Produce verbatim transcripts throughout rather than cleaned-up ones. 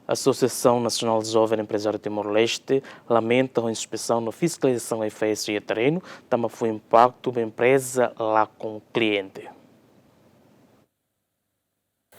Asosiasaun Nasionál Joven Emprezáriu Timor-Leste lamenta ho inspesaun no fiskalizasaun AIFAESA iha terrenu, tanba fó impaktu ba empreza Lakon Kliente.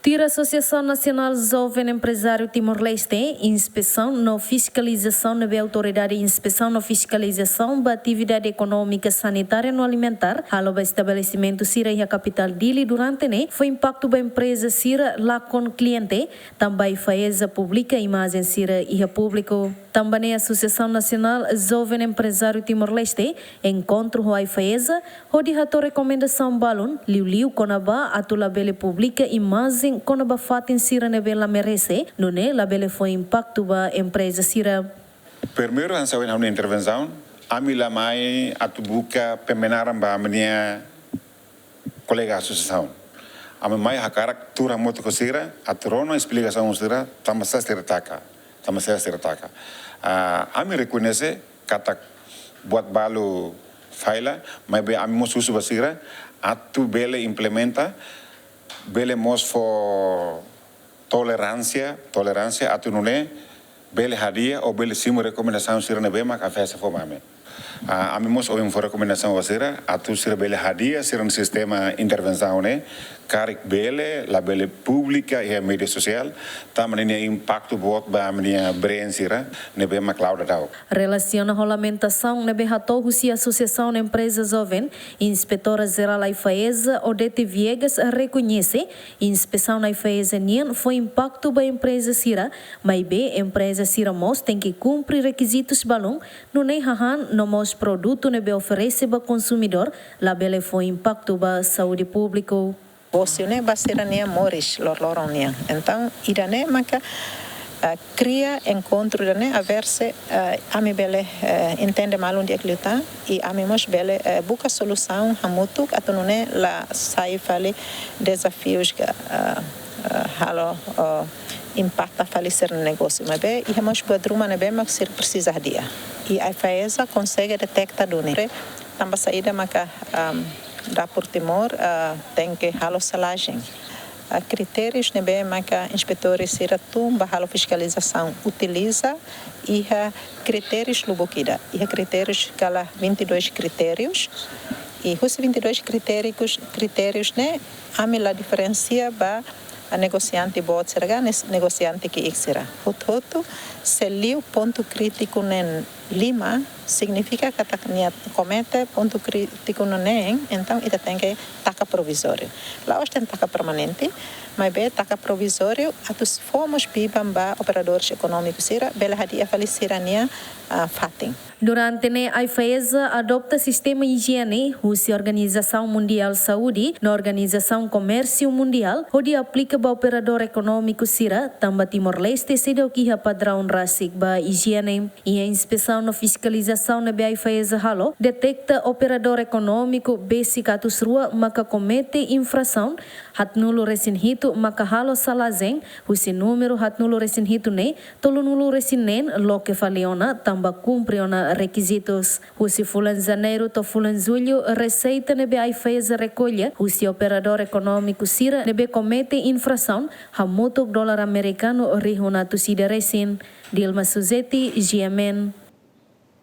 Tuir Asosiasaun Nasionál Joven Emprezáriu Timor-Leste, inspesaun no fiskalizasaun ne'ebé Autoridade Inspesaun no Fiskalizasaun ba Atividade Ekonómika, Sanitária no Alimentár halo ba estabelesimentu sira iha kapitál Dili durante ne'e fó impaktu ba empreza sira Lakon Kliente, tanba AIFAESA publika imajen sira iha públiku. Tanba ne'e Asosiasaun Nasionál Joven Emprezáriu Timor-Leste enkontru ho AIFAESA, hodi hato'o rekomendasaun balun, liuliu kona-ba atu labele publika imajen kona-ba fatin sira ne'ebé la merese, nune'e labele fó impaktu ba empreza sira. Primeiru, hanesan ohin ha'u-nia intervensaun, ami la mai atu buka pembenaran ba ami-nia kolega asosiasaun. Ami mai hakarak tuur hamutuk ho sira, atu rona esplikasaun sira, tanba sá sira taka, tanba sá sira taka. Ah, ami rekoñese katak buat balu falla, maibé ami mós husu ba sira atu bele implementa, bele mós fó toleránsia, toleránsia atu nune'e bele hadi'a ou bele simu rekomendasaun sira ne'ebé mak AIFAESA fó ba ami. Ah, ami mós ohin fó rekomendasaun ba sira atu sira bele hadi'a sira-nia sistema intervensaun ne'e, karik bele, labele publika iha média sosiál, tanba ninia impaktu boot ba ami-nia brand sira ne'ebé mak la'o daudaun. Relasiona ho lamentasaun ne'ebé hato'o husi Asosiasaun Empreza Joven, Inspetora Jerál AIFAESA, Odete Viegas, rekoñese inspesaun AIFAESA nian fó impaktu ba empreza sira, maibé empreza sira mós tenke kumpre rekizitus balun, nune'e hahán no mós produtu ne'ebé oferese ba konsumidór labele fó impaktu ba saúde públiku. Negósiu ne'e ba sira-nia moris loroloron nian. Entaun, ida-ne'e maka, ah, kria enkontru ida-ne'e, a ver se, ah, ami bele, eh, entende malu di'ak liután, i ami mós bele, eh, buka solusaun hamutuk atu nune'e la sai fali dezafius ka, ah, ah, halo, ah, impakta fali sira-nia negósiu. Maibé iha mós buat ruma ne'ebé mak sira presiza hadi'a. I AIFAESA konsege deteta duni. Tanba saida maka, am, Dapur Timor, ah, tenke halo selajen. Ah, kritérius ne'ebé maka inspetór sira tun ba halo fiskalizasaun utiliza iha kritérius lubuk ida. Iha kritérius kala vinte e dois kritérius. I husi vinte e dois kritérius, kritérius ne'e ami la diferensia ba negosiante boot sira ka nes-, negosiante ki'ik sira. Hotu-hotu, se liu pontu krítiku neen lima, signifika katak nia komete pontu krítiku neen, entaun ita tenke taka provizóriu. La'ós de'it taka permanente, maibé taka provizóriu atu fó mós biban ba operadores ekonómikus sira bele hadi'a fali sira-nia, ah, fatin. Durante ne'e AIFAESA adopta sistema ijiene husi Organizasaun Mundiál Saúde no Organizasaun Komérsiu Mundiál hodi aplika ba operadór ekonómiku sira, tanba Timor-Leste seidauk iha padraun rasik ba ijiene. Iha inspesaun no fiskalizasaun ne'ebé AIFAESA halo, deteta operadór ekonómiku besik atus rua maka komete infrasaun, haatnulu-resin-hitu maka halo selajen, husi númeru haatnulu-resin-hitu ne'e, tolunulu-resin-neen loke fali ona tanba kumpre ona rekizitus. Husi fulan Janeiru to'o fulan Jullu, reseita ne'ebé AIFAESA rekolla husi operadór ekonómiku sira ne'ebé komete infrasaun hamutuk dolar amerikanu rihun atus ida resin. Dilma Suzeti, GMN.